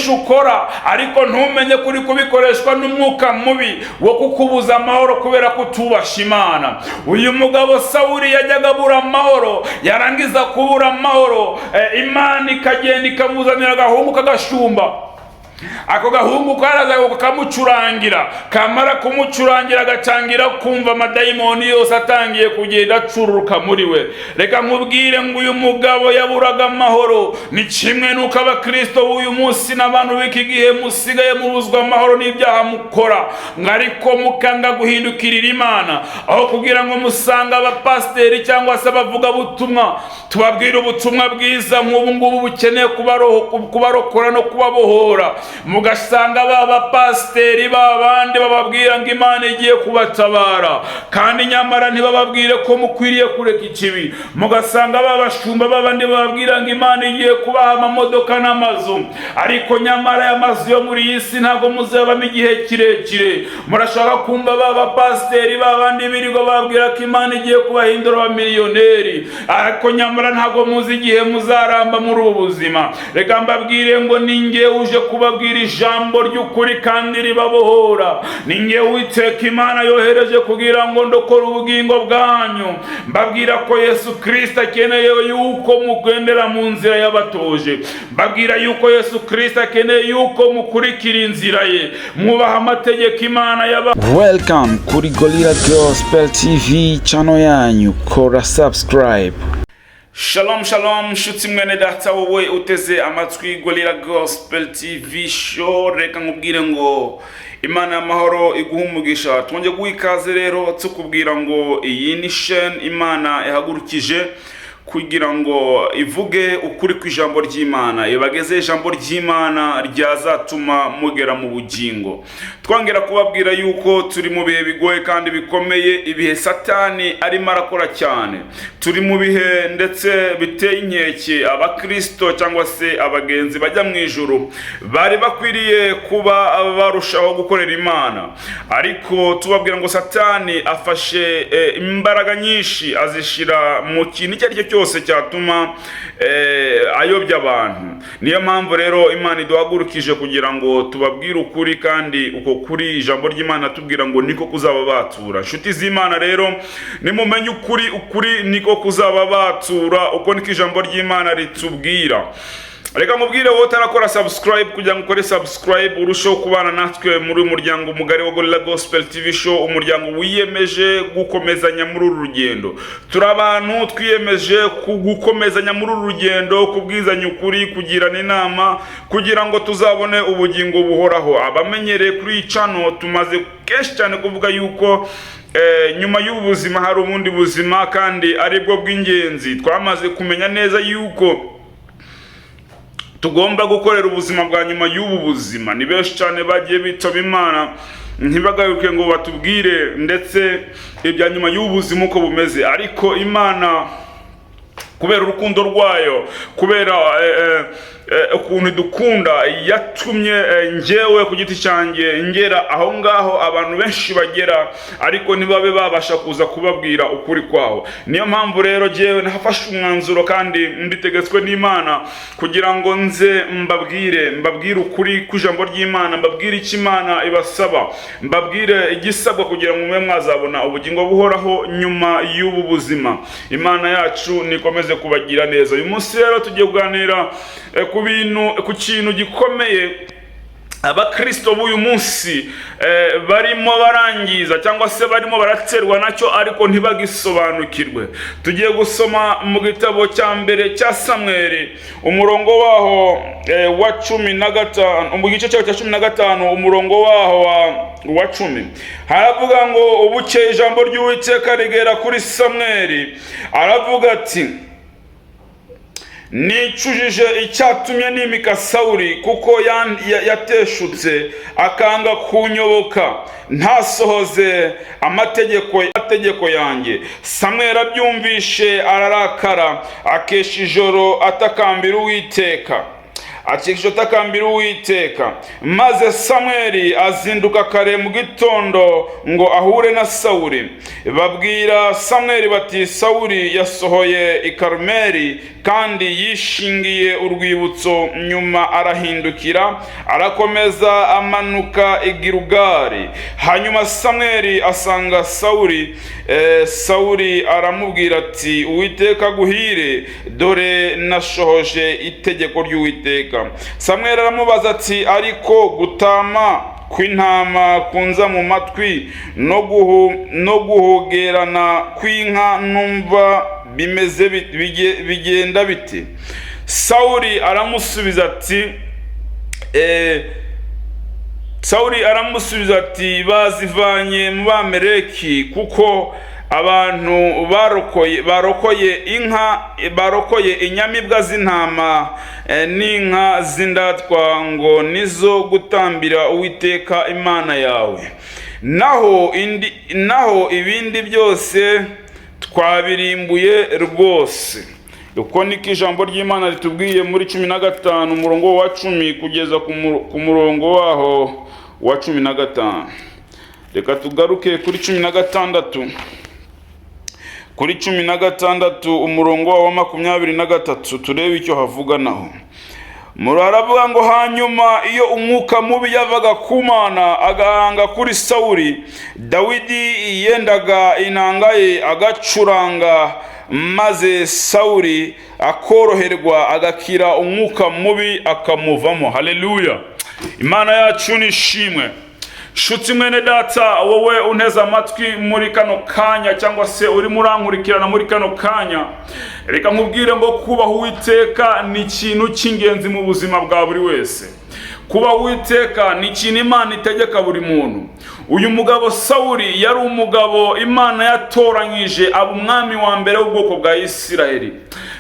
byinshi ukora, ariko ntumenye ko uri kubikoreshwa n'umwuka mubi wo kukubuza amahoro kubera ko utubasha Imana. Uyu mugabo Sawuri yajyaga abura amahoro, yarangiza kubura amahoro, Imana ikagenda ikamuzanira agahungu k'agashumba. Ako gahungu karaza kakamucurangira, kamara kumucurangira agatangira kumva amadayimoni yose atangiye kugenda acururuka muri we. Reka nkubwire ngo uyu mugabo yaburaga amahoro. Ni kimwe n'uko abakristo b'uyu munsi n'abantu b'iki gihe musigaye mubuzwa amahoro n'ibyaha mukora, ngo ariko mukanga guhindukirira Imana. Aho kugira ngo musange abapasiteri cyangwa se abavugabutumwa tubabwire ubutumwa bwiza nk'ubu ngubu bukeneye kubarokora no kubabohora, mugasanga ba bapasiteri ba bandi bababwira ngo Imana igiye kubatabara, kandi nyamara ntibababwire ko mukwiriye kureka ikibi. Mugasanga ba bashumba ba bandi bababwira ngo Imana igiye kubaha amamodoka n'amazu, ariko nyamara aya mazu yo muri iyi si ntabwo muzabamo igihe kirekire. Murashaka kumva ba bapasiteri ba bandi birirwa bababwira ko Imana igiye kubahindura abamiliyoneri, ariko nyamara ntabwo muzi igihe muzaramba muri ubu buzima. Reka mbabwire ngo ni ngewe uje kubabwira ijambo ry'ukuri kandi ribabohora. Ni ngewe Uwiteka Imana yohereje kugira ngo ndokore ubugingo bwanyu. Mbabwira ko Yesu Kirisito akeneye yuko mugendera mu nzira y'abatoje. Mbabwira yuko Yesu Kirisito akeneye yuko mukurikira inzira ye, mwubaha amategeko Imana yaba. Welcome kuri Gorilla Gospel TV channel yanyu, kora subscribe. Shalom shalom, nshuti mwene data, wowe uteze amatwi Gorilla Gospel TV Show. Reka nkubwire ngo Imana y'amahoro iguha umugisha. Twongeye guha ikaze rero, tukubwira ngo iyi ni chaîne Imana yahagurukije kugira ngo ivuge ukuri kw'ijambo ry'Imana, ibageze ijambo ry'Imana ryazatuma mugera mu bugingo. Twongera kubabwira yuko turi mu bihe bigoye kandi bikomeye, ibihe Satani arimo arakora cyane. Turi mu bihe ndetse biteye inkeke. Abakristo cyangwa se abagenzi bajya mu ijuru bari bakwiriye kuba barushaho gukorera Imana, ariko tubabwira ngo Satani afashe imbaraga nyinshi azishyira mu kintu icyo ari cyo cyose cyatuma ayobya abantu. Niyo mpamvu rero Imana iduhagurukije kugira ngo tubabwire ukuri, kandi uko kuri ijambo ry'Imana tubwira ngo niko kuzaba batura. Inshuti z'Imana rero, nimumenye ukuri, ukuri niko kuzaba batura. Uko niko ijambo ry'Imana ritubwira. Reka mubwire wowe utarakora subscribe kugira ngo ukore subscribe, urusheho kubana natwe muri uyu muryango mugari wa Gorilla Gospel TV Show, umuryango wiyemeje gukomezanya muri uru rugendo. Turi abantu twiyemeje gukomezanya muri uru rugendo, kubwizanya ukuri, kugirana inama kugira ngo tuzabone ubugingo buhoraho. Abamenyereye kuri iyi channel, tumaze kenshi cyane kuvuga yuko nyuma y'ubu buzima hari ubundi buzima kandi aribwo bw'ingenzi. Twamaze kumenya neza yuko tugomba gukorera ubuzima bwa nyuma y'ubu buzima. Ni benshi cyane bagiye bitaba Imana ntibagaruke ngo batubwire ndetse ibya nyuma y'ubu buzima uko bumeze, ariko Imana kubera urukundo rwayo, kubera ukuntu idukunda, yatumye njyewe ku giti cyanjye ngera aho ngaho abantu benshi bagera ariko ntibabe babasha kuza kubabwira ukuri kwaho. Niyo mpamvu rero njyewe nafashe umwanzuro kandi mbitegetswe n'Imana kugira ngo nze mbabwire ukuri kw'ijambo ry'Imana, mbabwire icyo Imana ibasaba, mbabwire igisabwa kugira ngo mube mwazabona ubugingo buhoraho nyuma y'ubu buzima. Imana yacu nikomeze kubagira neza. Uyu munsi rero tugiye kuganira ku kintu gikomeye abakristo b'uyu munsi barimo barangiza cyangwa se barimo baraterwa nacyo ariko ntibagisobanukirwe. Tugiye gusoma mu gitabo cya mbere cya Samweli, umurongo waho wa 15, mu gice cyaho cya 15, umurongo waho wa 10, haravuga ngo: "Ubukeye ijambo ry'Uwiteka rigera kuri Samweli, aravuga ati: 'Nicujije icyatumye nimika Sawuli, kuko yateshutse akanga kunyoboka, ntasohoze amategeko yanjye.' Samweli abyumvishe ararakara, akesha ijoro atakambira Uwiteka." Acika atakambira Uwiteka. Maze Samweli azinduka kare mu gitondo ngo ahure na Sawuli. Babwira Samweli bati: "Sawuli yasohoye i Karumeli kandi yishingiye urwibutso, nyuma arahindukira arakomeza amanuka i Gilugali." Hanyuma Samweli asanga Sawuli. Sawuli aramubwira ati: "Uwiteka aguhire, dore nashohoje itegeko ry'Uwiteka." Samweli aramubaza ati: "Ariko gutama kw'intama kunza mu matwi no guhogerana kw'inka numva bimeze bigenda bite?" Sawuli aramusubiza ati: "Bazivanye mu Bameleki, kuko abantu barokoye inka, barokoye inyamibwa z'intama n'inka z'indatwa ngo nizo gutambira Uwiteka Imana yawe. Naho ibindi byose twabirimbuye rwose." Uko niko ijambo ry'Imana ritubwiye muri 15, umurongo wa 10 kugeza ku murongo waho wa 15. Reka tugaruke kuri 16, kuri 16, umurongo wa 23, turebe icyo havuga naho. Haravuga ngo: "Hanyuma iyo umwuka mubi yavaga ku Mana agahanga kuri Sawuli, Dawidi yendaga inanga ye agacuranga, maze Sawuli akoroherwa, agakira, umwuka mubi akamuvamo." Haleluya, Imana yacu ni ishimwe. Nshuti mwene data, wowe unteze amatwi muri kano kanya, cyangwa se urimo urankurikirana muri kano kanya, reka nkubwire ngo kubaha Uwiteka ni ikintu cy'ingenzi mu buzima bwa buri wese. Kubaha Uwiteka ni ikintu Imana itegeka buri muntu. Uyu mugabo Sawuli yari umugabo Imana yatoranyije aba umwami wa mbere w'ubwoko bwa Isiraheli.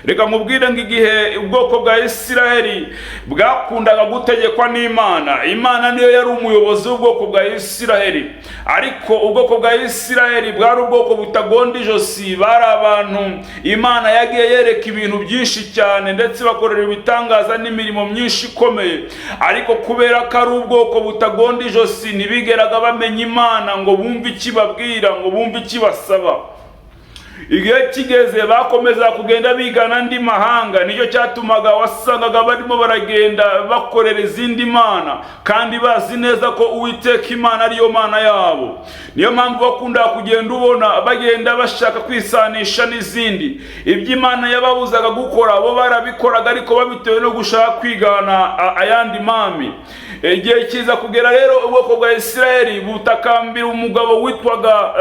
Reka nkubwire ngo igihe ubwoko bwa Isiraheli bwakundaga gutegekwa n'Imana, Imana niyo yari umuyobozi w'ubwoko bwa Isiraheli. Ariko ubwoko bwa Isiraheli bwari ubwoko butagonda ijosi. Bari abantu Imana yagiye yereka ibintu byinshi cyane, ndetse bakorera ibitangaza n'imirimo myinshi ikomeye. Ariko kubera ko ari ubwoko butagonda ijosi, ntibigeraga bamenya Imana ngo bumve ikibabwira, ngo bumve ikibasaba. Igihe kigeze bakomeza kugenda bigana andi mahanga. Nicyo cyatumaga wasangaga barimo baragenda bakorera izindi mana, kandi bazi neza ko Uwiteka Imana ariyo Mana yabo. Niyo mpamvu bakunda kugenda ubona bagenda bashaka kwisanisha n'izindi. Ibyo Imana yababuzaga gukora bo barabikoraga, ariko babitewe no gushaka kwigana ayandi mami. Igihe kiza kugera rero, ubwoko bwa Isirayeli butakambira umugabo witwaga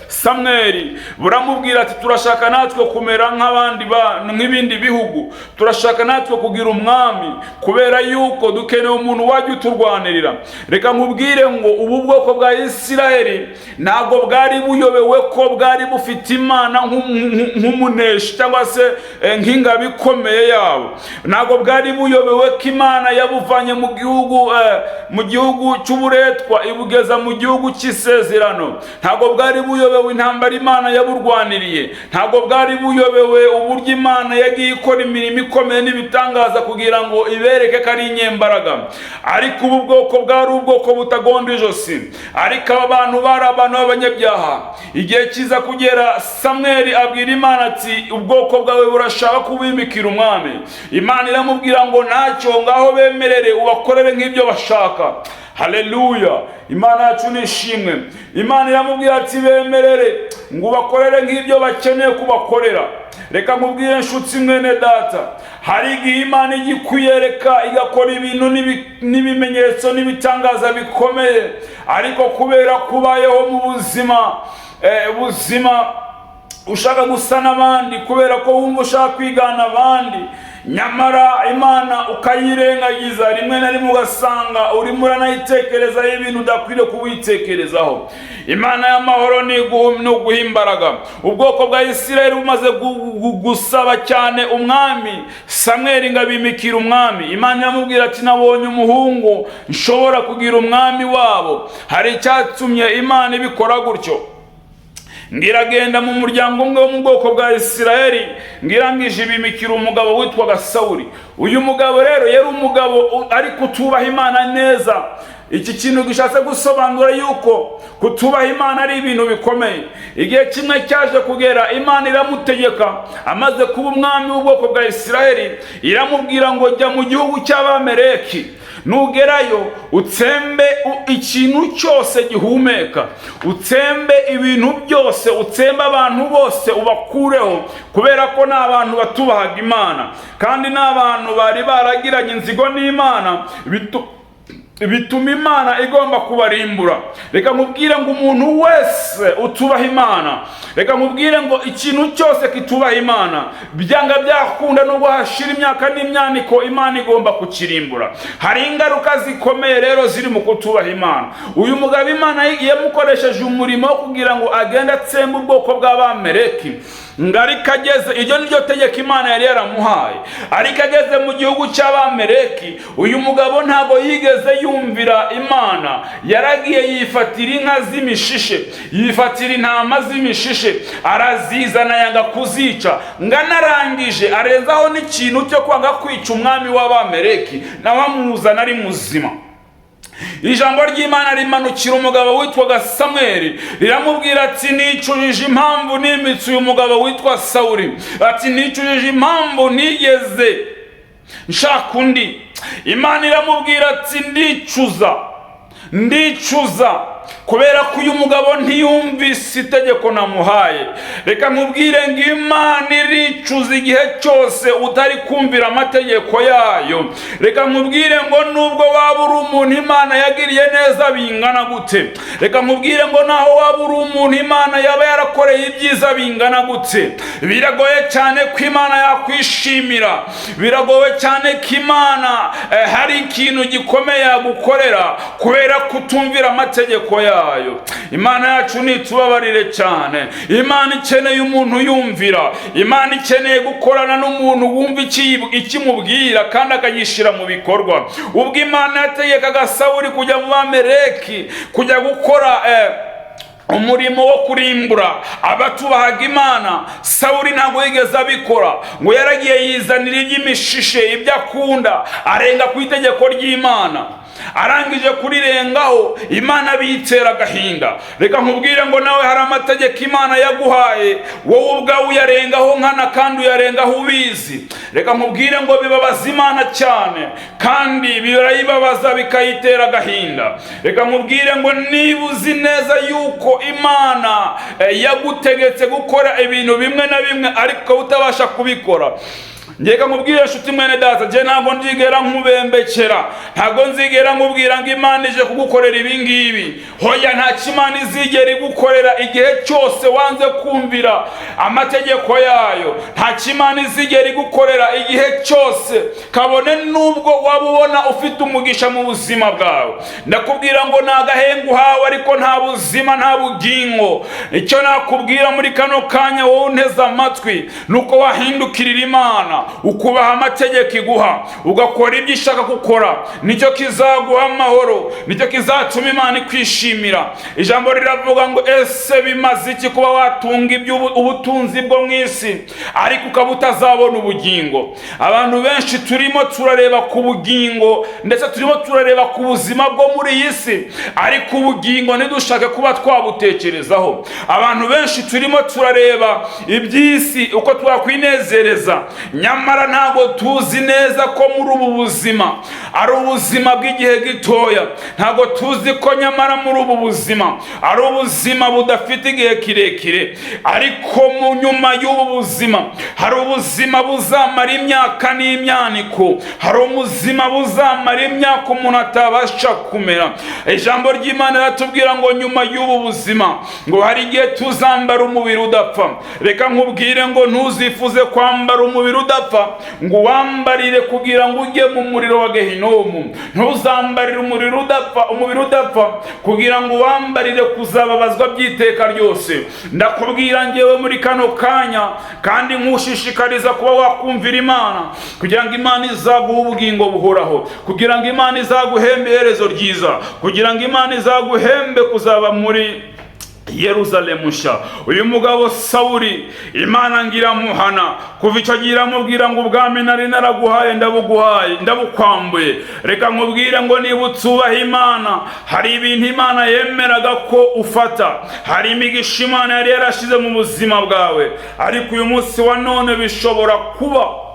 Samweli, buramubwira ati: "Turashaka natwe kumera nk'abandi nk'ibindi bihugu, turashaka natwe kugira umwami, kubera yuko dukeneye umuntu wajya uturwanirira." Reka nkubwire ngo ubu bwoko bwa Isirayeli ntabwo bwari buyobewe ko bwari bufite Imana nk'umuneshi cyangwa se nk'ingabo ikomeye yabo. Ntabwo bwari buyobewe ko Imana yabuvanye mu gihugu cy'uburetwa, ibugeza mu gihugu cy'isezerano. Ntabwo bwari buyobewe intambara Imana yaburwaniriye. Ntabwo bwari buyobewe uburyo Imana yagiye ikora imirimo ikomeye n'ibitangaza kugira ngo ibereke ko ari inyembaraga. Ariko ubu bwoko bwari ubwoko butagonda ijosi. Ariko aba bantu bari abantu b'abanyabyaha. Igihe kiza kugera, Samweli abwira Imana ati: "Ubwoko bwawe burashaka kubimikira umwami." Imana iramubwira ngo: "Ntacyo, ngaho bemerere ubakorere nk'ibyo bashaka." Haleluya, Imana yacu ni ishimwe. Imana iramubwira ati: "Bemerere ngo ubakorere nk'ibyo bakeneye kubakorera." Reka nkubwire, nshuti mwene data, hari igihe Imana ijya ikwiyereka, igakora ibintu n'ibimenyetso n'ibitangaza bikomeye, ariko kubera kubayeho mu buzima ushaka gusa n'abandi, kubera ko wumva ushaka kwigana abandi, nyamara Imana ukayirengagiza, rimwe na rimwe ugasanga urimo uranayitekerezaho ibintu udakwiriye kuwitekerezaho. Imana y'amahoro ni uguha imbaraga. Ubwoko bwa Isirayeli bumaze gusaba cyane umwami, Samweli ngo abimikire umwami, Imana iramubwira ati: "Nabonye umuhungu nshobora kugira umwami wabo." Hari icyatumye Imana ibikora gutyo. Ngiragenda mu muryango umwe wo mu bwoko bwa Isirayeli, ngirangije ibimikira umugabo witwaga Sawuli. Uyu mugabo rero yari umugabo ariko utubaha Imana neza. Iki kintu gishatse gusobanura yuko kutubaha Imana ari ibintu bikomeye. Igihe kimwe cyaje kugera, Imana iramutegeka, amaze kuba umwami w'ubwoko bwa Isirayeli, iramubwira ngo: "Jya mu gihugu cy'Abameleki, nugerayo utsembe ikintu cyose gihumeka, utsembe ibintu byose, utsembe abantu bose, ubakureho," kubera ko ni abantu batubahaga Imana kandi ni abantu bari baragiranye inzigo n'Imana, bituma Imana igomba kubarimbura. Reka nkubwire ngo umuntu wese utubaha Imana, reka nkubwire ngo ikintu cyose kitubaha Imana, byanga byakunda, nubwo hashira imyaka n'imyaniko, Imana igomba kukirimbura. Hari ingaruka zikomeye rero ziri mu kutubaha Imana. Uyu mugabo Imana yamukoresheje umurimo wo kugira ngo agende atsembe ubwoko bw'Abameleki. Ngo ariko ageze, iryo ni ryo tegeko Imana yari yaramuhaye, ariko ageze mu gihugu cy'Abameleki, uyu mugabo ntabwo yigeze yumvira Imana. Yaragiye yifatira inka z'imishishe, yifatira intama z'imishishe, arazizana, yanga kuzica. Ngo anarangije arenzaho n'ikintu cyo kwanga kwica umwami w'Abameleki, nawe amuzana ari muzima. Ijambo ry'Imana rimanukira umugabo witwaga Samweli, riramubwira ati: "Nicujije impamvu nimitse uyu mugabo witwa Sawuli," ati: "Nicujije impamvu nigeze nshaka undi." Imana iramubwira ati: "Ndicuza, ndicuza kubera ko uyu mugabo ntiyumvise itegeko namuhaye." Reka nkubwire ngo Imana iricuza igihe cyose utari kumvira amategeko yayo. Reka nkubwire ngo nubwo waba uri umuntu Imana yagiriye neza bingana gute, reka nkubwire ngo naho waba uri umuntu Imana yaba yarakoreye ibyiza bingana gute, biragoye cyane ko Imana yakwishimira, biragoye cyane ko Imana hari ikintu gikomeye yagukorera kubera kutumvira amategeko yayo. Imana yacu nitubabarire cyane. Imana ikeneye umuntu yumvira. Imana ikeneye gukorana n'umuntu wumva ikimubwira kandi akagishyira mu bikorwa. Ubwo Imana yategekaga Sawuli kujya mu Bameleki, kujya gukora umurimo wo kurimbura abatubahaga Imana, Sawuli ntabwo yigeze abikora. Ngo yaragiye yizanira iby'imishishe, ibyo akunda, arenga ku itegeko ry'Imana. Arangije kurirengaho, Imana biyitera agahinda. Reka nkubwire ngo nawe hari amategeko Imana yaguhaye, wowe ubwawe uyarengaho nkana kandi uyarengaho ubizi. Reka nkubwire ngo bibabaza Imana cyane kandi birayibabaza, bikayitera agahinda. Reka nkubwire ngo niba uzi neza yuko Imana yagutegetse gukora ibintu bimwe na bimwe ariko utabasha kubikora, ngeka nkubwire, nshuti mwene data, njye ntabwo nzigera nkubembekera, ntabwo nzigera nkubwira ngo Imana ije kugukorera ibi ngibi. Hoya, nta Imana izigera igukorera igihe cyose wanze kumvira amategeko yayo. Nta Imana izigera igukorera igihe cyose, kabone nubwo waba ubona ufite umugisha mu buzima bwawe. Ndakubwira ngo ni agahengo uhawe, ariko nta buzima, nta bugingo. Icyo nakubwira muri kano kanya, wowe unteze amatwi, ni uko wahindukirira Imana, ukubaha amategeko iguha, ugakora ibyo ishaka gukora. Nicyo kizaguha amahoro, nicyo kizatuma Imana ikwishimira. Ijambo riravuga ngo: "Ese bimaze iki kuba watunga ubutunzi bwo mu isi ariko ukaba utazabona ubugingo?" Abantu benshi turimo turareba ku bugingo, ndetse turimo turareba ku buzima bwo muri iyi si, ariko ubugingo ntidushake kuba twabutekerezaho. Abantu benshi turimo turareba iby'isi, uko twakwinezereza, nyamara ntabwo tuzi neza ko muri ubu buzima ari ubuzima bw'igihe gitoya. Ntabwo tuzi ko nyamara muri ubu buzima ari ubuzima budafite igihe kirekire, ariko mu nyuma y'ubu buzima hari ubuzima buzamara imyaka n'imyaniko, hari ubuzima buzamara imyaka umuntu atabasha kumera. Ijambo ry'Imana riratubwira ngo nyuma y'ubu buzima ngo hari igihe tuzambara umubiri udapfa. Reka nkubwire ngo ntuzifuze kwambara umubiri udapfa ngo uwambarire kugira ngo ujye mu muriro wa Gehinomu. Ntuzambarire umuriro udapfa, umubiri udapfa, kugira ngo uwambarire kuzababazwa by'iteka ryose. Ndakubwira ngewe muri kano kanya kandi nkushishikariza kuba wakumvira Imana, kugira ngo Imana izaguhe ubugingo buhoraho, kugira ngo Imana izaguhembe iherezo ryiza, kugira ngo Imana izaguhembe kuzaba muri Yeruzalemu nshya. Uyu mugabo Sawuli, Imana ngo iramuhana. Kuva icyo gihe iramubwira ngo: "Ubwami nari naraguhaye ndabuguhaye, ndabukwambuye." Reka nkubwire ngo niba utubaha Imana, hari ibintu Imana yemeraga ko ufata, hari imigisha Imana yari yarashyize mu buzima bwawe, ariko uyu munsi wa none bishobora kuba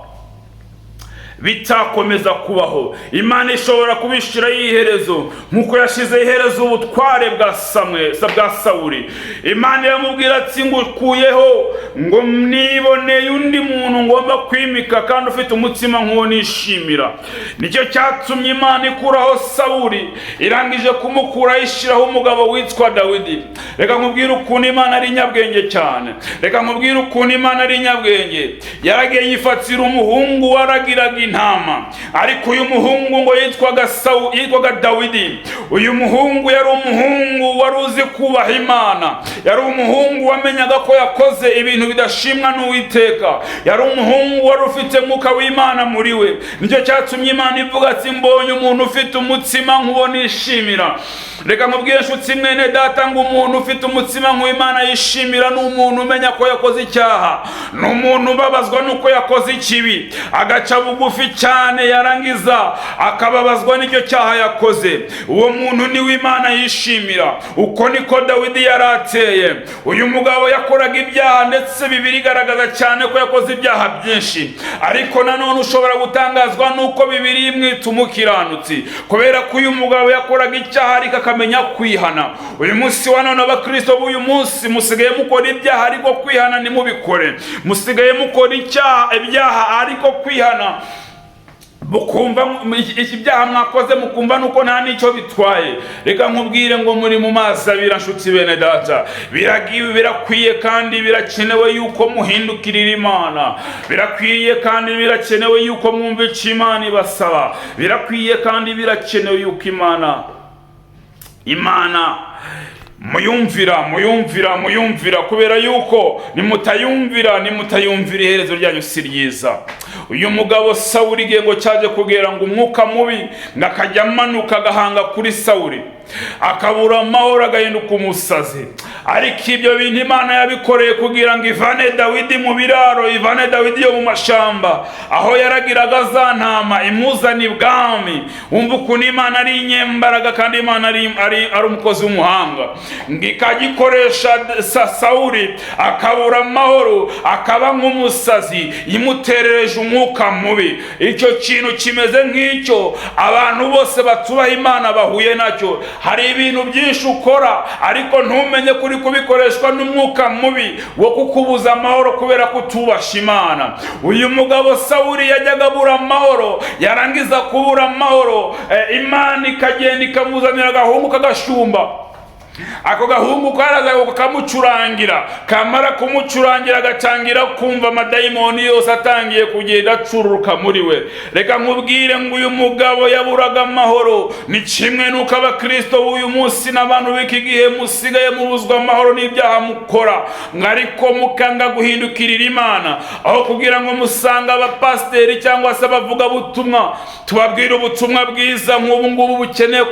bitakomeza kubaho. Imana ishobora kubishyiraho iherezo nk'uko yashyizeho iherezo ubutware bwa Samwe bwa Sawuri. Imana iramubwira ati: "Ngukuyeho, ngo niboneye undi muntu ngomba kwimika kandi ufite umutima nk'uwo nishimira." Nicyo cyatumye Imana ikuraho Sawuri. Irangije kumukuraho, ishyiraho umugabo witwa Dawidi. Reka nkubwire ukuntu Imana ari nyabwenge cyane. Reka nkubwire ukuntu Imana ari nyabwenge. Yaragiye yifatira umuhungu waragiraga intama, ariko uyu muhungu ngo yitwaga Dawidi. Uyu muhungu yari umuhungu wari uzi kubaha Imana, yari umuhungu wamenyaga ko yakoze ibintu bidashimwa n'Uwiteka, yari umuhungu wari ufite Mwuka w'Imana muri we. Nicyo cyatumye Imana ivuga ati: "Mbonye umuntu ufite umutima nk'uwo nishimira." Reka nkubwire, nshuti mwene data, ngo umuntu ufite umutima nk'uw'Imana yishimira ni umuntu umenya ko yakoze icyaha, ni umuntu ubabazwa n'uko yakoze ikibi, agaca bugufi cyane, yarangiza akababazwa n'icyo cyaha yakoze. Uwo muntu niwe Imana yishimira. Uko niko Dawidi yari ateye. Uyu mugabo yakoraga ibyaha, ndetse Bibiliya igaragaza cyane ko yakoze ibyaha byinshi, ariko nanone ushobora gutangazwa n'uko Bibiliya imwita umukiranutsi, kubera ko uyu mugabo yakoraga icyaha ariko akamenya kwihana. Uyu munsi wa none, abakristo b'uyu munsi musigaye mukora ibyaha ariko kwihana ntimubikore. Musigaye mukora icyaha, ibyaha, ariko kwihana mukumva iki byaha mwakoze mukumva nuko nta n'icyo bitwaye. Reka nkubwire ngo muri mu mazi abira, nshuti bene data. Biragiwe, birakwiye kandi birakenewe yuko muhindukirira Imana. Birakwiye kandi birakenewe yuko mwumva icyo Imana ibasaba. Birakwiye kandi birakenewe yuko Imana muyumvira, muyumvira, muyumvira, kubera yuko nimutayumvira iherezo ryanyu si ryiza. Uyu mugabo Sawuli, igihe ngo cyaje kugera ngo umwuka mubi ngo akajya amanuka agahanga kuri Sawuli, akabura amahoro, agahinduka umusazi. Ariko ibyo bintu Imana yabikoreye kugira ngo ivane Dawidi mu biraro, ivane Dawidi yo mu mashamba aho yaragiraga za ntama, imuzana ibwami. Wumva ukuntu Imana ari inyembaraga kandi Imana ari umukozi w'umuhanga, ngo ikajya ikoresha Sawuli akabura amahoro, akaba nk'umusazi, imuterereje umwuka mubi. Icyo kintu kimeze nk'icyo abantu bose batubaha Imana bahuye nacyo. Hari ibintu byinshi ukora ariko ntumenye ko uri kubikoreshwa n'umwuka mubi wo kukubuza amahoro kubera ko utubasha Imana. Uyu mugabo Sawuli yajyaga abura amahoro, yarangiza kubura amahoro, Imana ikagenda ikamuzanira agahungu k'agashumba. Ako gahungu karaza kakamucurangira, kamara kumucurangira agatangira kumva amadayimoni yose atangiye kugenda acururuka muri we. Reka nkubwire ngo uyu mugabo yaburaga amahoro. Ni kimwe n'uko abakristo b'uyu munsi n'abantu b'iki gihe musigaye mubuzwa amahoro n'ibyaha mukora, ngo ariko mukanga guhindukirira Imana. Aho kugira ngo musange abapasiteri cyangwa se abavugabutumwa tubabwire ubutumwa bwiza nk'ubu ngubu bukeneye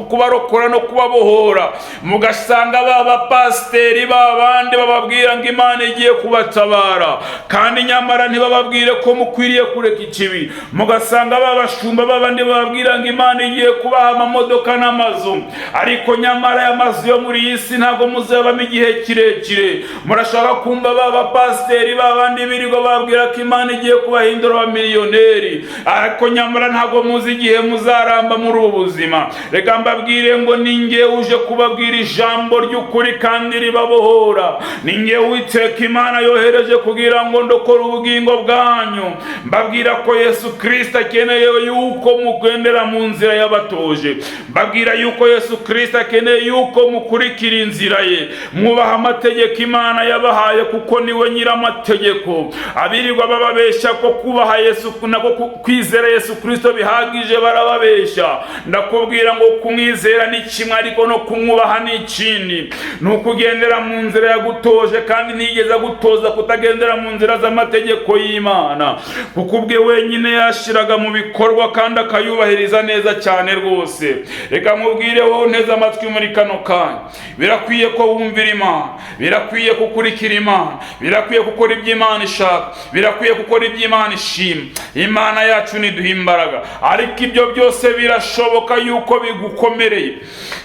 kubarokora no kubabohora, mugasanga ba bapasiteri ba bandi bababwira ngo Imana igiye kubatabara, kandi nyamara ntibababwire ko mukwiriye kureka ikibi. Mugasanga ba bashumba babandi bababwira ngo Imana igiye kubaha amamodoka n'amazu, ariko nyamara aya mazu yo muri iyi si ntabwo muzabamo igihe kirekire. Murashaka kumva ba bapasiteri ba bandi birirwa bababwira ko Imana igiye kubahindura abamiliyoneri, ariko nyamara ntabwo muzi igihe muzaramba muri ubu buzima. Reka mbabwire ngo ni njye uje kubabwira ijambo ry'ukuri kandi ribabohora. Ni njye Uwiteka Imana yohereje kugira ngo ndokore ubugingo bwanyu. Mbabwira ko Yesu Kirisito akeneye yuko mugendera mu nzira y'abatoje. Mbabwira yuko Yesu Kirisito akeneye yuko mukurikira inzira ye, mwubaha amategeko Imana yabahaye, kuko niwe nyir'amategeko. Abirirwa bababeshya ko kubaha Yesu nako kwizera Yesu Kirisito bihagije, barababeshya. Ndakubwira ngo kumwizera ni kimwe, ariko no kumwubaha. Kubaha ni ikindi, ni ukugendera mu nzira yagutoje, kandi ntiyigeze agutoza kutagendera mu nzira z'amategeko y'Imana, kuko ubwe wenyine yashyiraga mu bikorwa kandi akayubahiriza neza cyane rwose. Reka nkubwire wowe unteze amatwi muri kano kanya, birakwiye ko wumvira Imana, birakwiye kukurikira Imana, birakwiye gukora ibyo Imana ishaka, birakwiye gukora ibyo Imana ishima. Imana yacu niduha imbaraga. Ariko ibyo byose birashoboka yuko bigukomereye,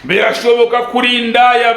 birashoboka kuri indaya,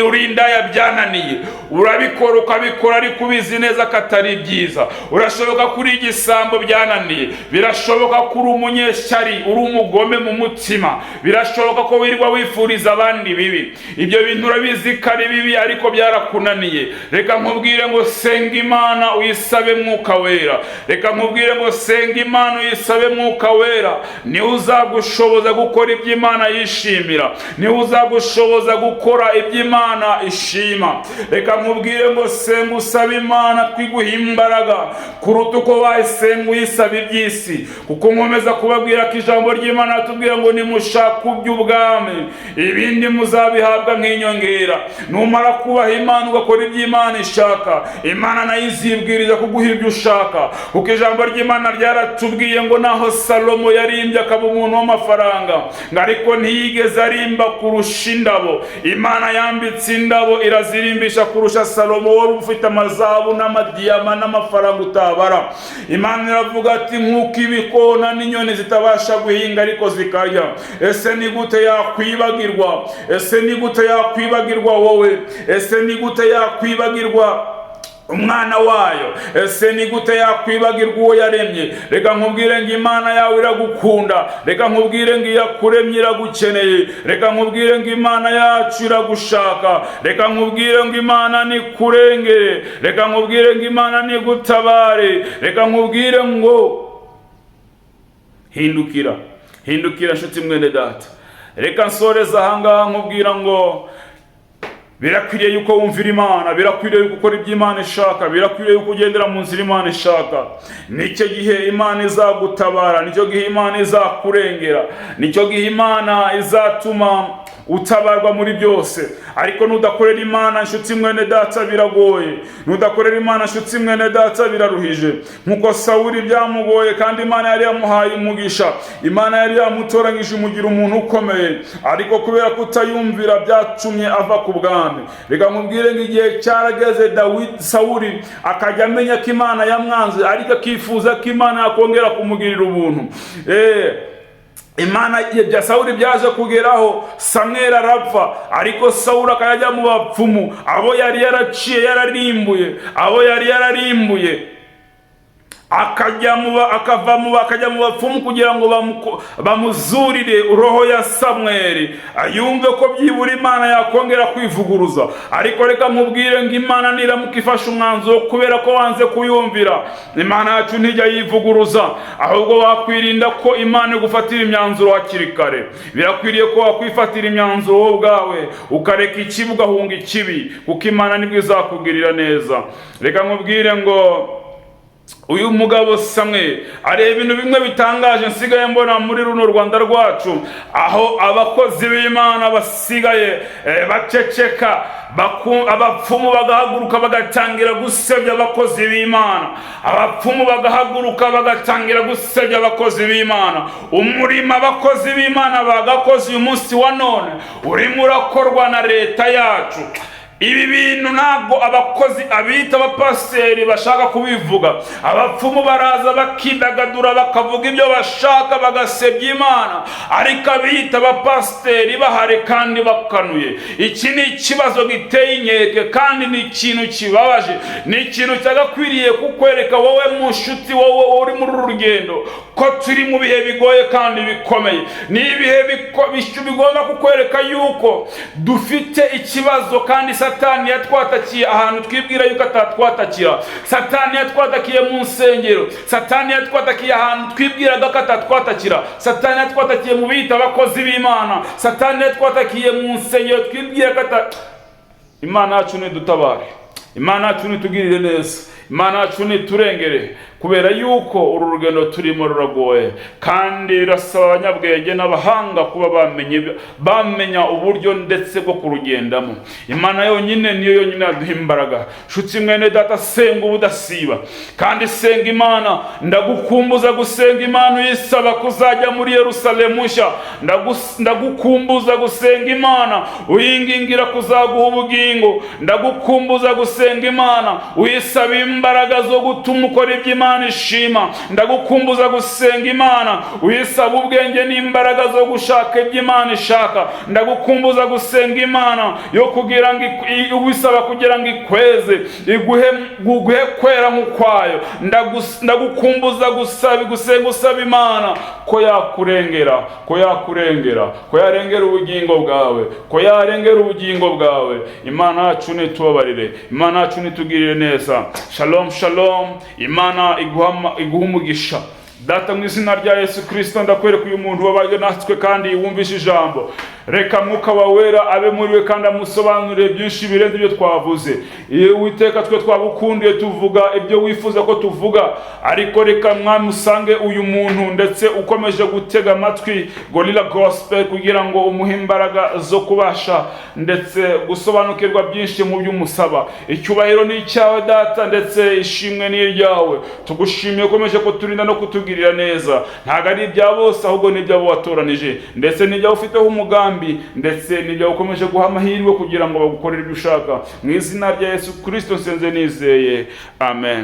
uri indaya byananiye, urabikora ukabikora ariko ubizi neza ko atari byiza. Urashoboka kuri igisambo byananiye, birashoboka ko uri umunyeshyari, uri umugome mu mutima, birashoboka ko wirirwa wifuriza abandi bibi. Ibyo bintu urabizi ko ari bibi, ariko byarakunaniye. Reka nkubwire ngo senga Imana uyisabe Mwuka Wera. Reka nkubwire ngo senga Imana uyisabe Mwuka Wera, niwe uzagushoboza gukora ibyo Imana yishimira, niwe uzagushoboza gukora ibyo Imana ishima. Reka nkubwire ngo senga usabe Imana kwiguha imbaraga kuruta uko wayisenga uyisaba iby'isi, kuko nkomeza kubabwira ko ijambo ry'Imana ratubwira ngo nimushake iby'ubwami, ibindi muzabihabwa nk'inyongera. Numara kubaha Imana ugakora ibyo Imana ishaka, Imana nayo izibwiriza kuguha ibyo ushaka, kuko ijambo ry'Imana ryaratubwiye ngo naho Salomo yarimbye akaba umuntu w'amafaranga, ngo ariko ntiyigeze arimba kurusha indabo. Imana yambitse indabo irazirimbisha kurusha Salomo wari ufite amazahabu n'amadiyama n'amafaranga utabara. Imana iravuga ati nk'uko ibikona n'inyoni zitabasha guhinga ariko zikarya, ese ni gute yakwibagirwa? Ese ni gute yakwibagirwa wowe? Ese ni gute yakwibagirwa umwana wayo? Ese ni gute yakwibagirwa uwo yaremye? Reka nkubwire ngo Imana yawe iragukunda. Reka nkubwire ngo iyakuremye iragukeneye. Reka nkubwire ngo Imana yacu iragushaka. Reka nkubwire ngo Imana nikurengere. Reka nkubwire ngo Imana nigutabare. Reka nkubwire ngo hindukira, hindukira nshuti mwene data. Reka nsoreze ahangaha nkubwira ngo birakwiriye yuko wumvira Imana, birakwiriye yuko ukora ibyo Imana ishaka, birakwiriye yuko ugendera mu nzira Imana ishaka. Nicyo gihe Imana izagutabara, nicyo gihe Imana izakurengera, nicyo gihe Imana izatuma utabarwa muri byose. Ariko nudakorera Imana nshuti mwene data, biragoye. Nudakorera Imana nshuti mwene data, biraruhije, nkuko Sawuli byamugoye kandi Imana yari yamuhaye umugisha, Imana yari yamutoranyije umugira umuntu ukomeye, ariko kubera kutayumvira byatumye ava ku bwami. Reka nkubwire ngo igihe cyarageze Dawidi, Sawuli akajya amenya ko Imana yamwanze, ariko akifuza ko Imana yakongera kumugirira ubuntu. Imana bya Sawuli byaje kugeraho Samweli arapfa, ariko Sawuli akajya mu bapfumu, abo yari yaraciye yararimbuye, abo yari yararimbuye, akajya mu akava mu akajya mu bapfumu kugira ngo bamuzurire roho ya Samweli, yumve ko byibura Imana yakongera kwivuguruza. Ariko reka nkubwire ngo Imana niramuka ifashe umwanzuro kubera ko wanze kuyumvira, Imana yacu ntijya yivuguruza. Ahubwo wakwirinda ko Imana igufatira imyanzuro hakiri kare. Birakwiriye ko wakwifatira imyanzuro wowe ubwawe, ukareka ikibi ugahunga ikibi, kuko Imana nibwo izakugirira neza. Reka nkubwire ngo uyu mugabo Samwe areba ibintu bimwe bitangaje nsigaye mbona muri runo Rwanda rwacu, aho abakozi b'Imana basigaye baceceka, abapfumu bagahaguruka bagatangira gusebya abakozi b'Imana, abapfumu bagahaguruka bagatangira gusebya abakozi b'Imana. Umurimo abakozi b'Imana bagakoze uyu munsi wa none urimo urakorwa na leta yacu. Ibi bintu ntabwo abakozi abita abapasiteri bashaka kubivuga. Abapfumu baraza bakidagadura, bakavuga ibyo bashaka, bagasebya Imana, ariko abita abapasiteri bahari kandi bakanuye. Iki ni ikibazo giteye inkeke kandi ni ikintu kibabaje, ni ikintu cyagakwiriye kukwereka wowe mushuti, wowe uri muri uru rugendo, ko turi mu bihe bigoye kandi bikomeye. Ni ibihe bigomba kukwereka yuko dufite ikibazo, kandi Satani yatwatakiye ahantu twibwira yuko atatwatakira. Satani yatwatakiye mu nsengero, Satani yatwatakiye ahantu twibwiraga ko atatwatakira, Satani yatwatakiye mu bita abakozi b'Imana, Satani yatwatakiye mu nsengero twibwira ko ata. Imana yacu nidutabare, Imana yacu nitugirire neza, Imana yacu niturengere, kuko Kubera yuko uru rugendo turimo ruragoye, kandi birasaba abanyabwenge n'abahanga kuba bamenya uburyo ndetse bwo kurugendamo. Imana yonyine niyo yonyine yaduha imbaraga. Nshuti mwene data, senga ubudasiba kandi senga Imana. Ndagukumbuza gusenga Imana uyisaba kuzajya muri Yerusalemu nshya. Ndagukumbuza gusenga Imana uyingingira kuzaguha ubugingo. Ndagukumbuza gusenga Imana uyisaba imbaraga zo gutuma ukora ibyo Imana ishima. Ndagukumbuza gusenga Imana uyisaba ubwenge n'imbaraga zo gushaka ibyo Imana ishaka. Ndagukumbuza gusenga Imana yo kugira ngo uyisaba kugira ngo ikweze, iguhe kwera nk'ukwayo. Ndagukumbuza gusaba, gusenga usaba Imana ko yakurengera, ko yakurengera, ko yarengera ubugingo bwawe, ko yarengera ubugingo bwawe. Imana yacu nitubabarire, Imana yacu nitugirire neza. Shalom, shalom. Imana iguha umugisha. Data, mu izina rya Yesu Kirisito, ndakwereka uyu muntu wabaye natwe kandi wumvishe ijambo. Reka Mwuka wawe Wera abe muri we kandi amusobanurire byinshi birenze ibyo twavuze. Iyo Witeka, twe twagukundiye tuvuga ibyo wifuza ko tuvuga, ariko reka, Mwami, usange uyu muntu ndetse ukomeje gutega amatwi Gorilla Gospel kugira ngo umuhe imbaraga zo kubasha ndetse gusobanukirwa byinshi mu byo umusaba. Icyubahiro ni icyawe, Data, ndetse ishimwe ni iryawe. Tugushimiye ukomeje kuturinda no kutugirira neza. Ntabwo ari ibya bose, ahubwo ni iby'abo watoranije, ndetse n'ibyo ufiteho umugambi, ndetse n'ibyo ukomeje guha amahirwe kugira ngo bagukorere ibyo ushaka. Mu izina rya Yesu Kirisito nsenze nizeye, amen.